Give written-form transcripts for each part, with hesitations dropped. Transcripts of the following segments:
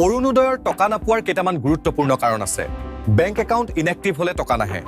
অৰুণোদয়ৰ টকা নাপোৱাৰ কেইটামান গুৰুত্বপূৰ্ণ কাৰণ আছে। বেংক একাউণ্ট ইনএক্টিভ হ'লে টকা নাহে।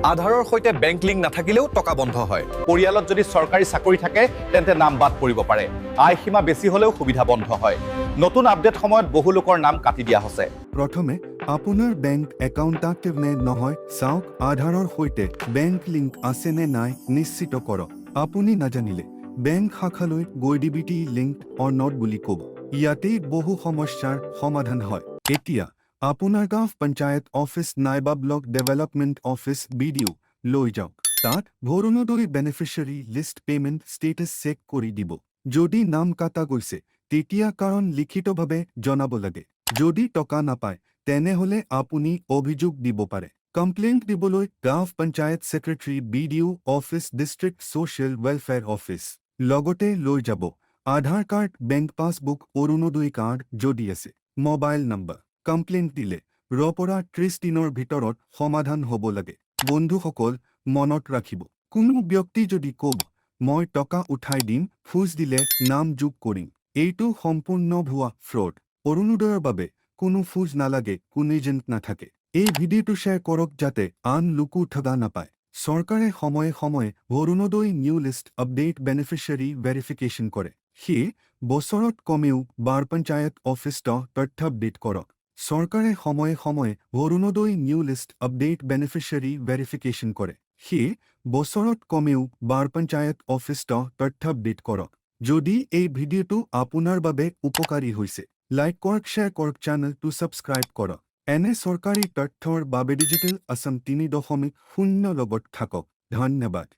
আধাৰৰ সৈতে বেংক লিংক নাথাকিলেও টকা বন্ধ হয়। পৰিয়ালত যদি চৰকাৰী চাকৰি থাকে, তেন্তে নাম বাদ পৰিব পাৰে। আয় সীমা বেছি হ'লেও সুবিধা বন্ধ হয়। নতুন আপডেট সময়ত বহু লোকৰ নাম কাটি দিয়া হৈছে। প্ৰথমে আপোনাৰ বেংক একাউণ্ট এক্টিভ নে নহয় চাওক। আধাৰৰ সৈতে বেংক লিংক আছে নে নাই নিশ্চিত কৰক। আপুনি নাজানিলে বেংক শাখালৈ গৈ "DBT link or not" বুলি ক'ব। ইয়াতেই বহু সমস্যাৰ সমাধান হয়। এতিয়া আপোনাৰ গাঁও পঞ্চায়ত অফিচ নাইবা ব্লক ডেভেলপমেণ্ট অফিচ, বিডিঅ' লৈ যাওক। তাত Orunodoi beneficiary list, payment status check কৰি দিব। যদি নাম কাটা গৈছে, তেতিয়া কাৰণ লিখিতভাৱে জনাব লাগে। যদি টকা নাপায়, তেনেহ'লে আপুনি অভিযোগ দিব পাৰে। কমপ্লেইণ্ট দিবলৈ গাঁও panchayat secretary, BDO office, district social welfare office. লগতে লৈ যাব Aadhaar card, bank passbook, Arunodoi card যদি আছে, মোবাইল নম্বৰ। কমপ্লেইণ্ট দিলে ৰ পৰা 30 দিনৰ ভিতৰত সমাধান হ'ব লাগে। বন্ধুসকল, মনত ৰাখিব, কোনো ব্যক্তি যদি ক'ব "মই টকা উঠাই দিম, খোজ দিলে নাম যোগ কৰিম", এইটো সম্পূৰ্ণ ভুৱা ফ্ৰড। অৰুণোদয়ৰ বাবে কোনো খোজ নালাগে, কোনো এজেণ্ট নাথাকে। এই ভিডিঅ'টো শ্বেয়াৰ কৰক যাতে আন লোকো ঠগা নাপায়। চৰকাৰে সময়ে সময়ে Orunodoi new list update, beneficiary verification কৰে। সেয়ে বছৰত কমেও বাৰ পঞ্চায়ত অফিচত তথ্য আপডেট কৰক। চৰকাৰে সময়ে সময়ে Orunodoi new list update, beneficiary verification কৰে। সেয়ে বছৰত কমেও বাৰ পঞ্চায়ত অফিচত তথ্য আপডেট কৰক। যদি এই ভিডিঅ'টো আপোনাৰ বাবে উপকাৰী হৈছে, লাইক কৰক, শ্বেয়াৰ কৰক, চেনেলটো ছাবস্ক্ৰাইব কৰক। এনে চৰকাৰী তথ্যৰ বাবে ডিজিটেল আছাম 3.0 লগত থাকক। ধন্যবাদ।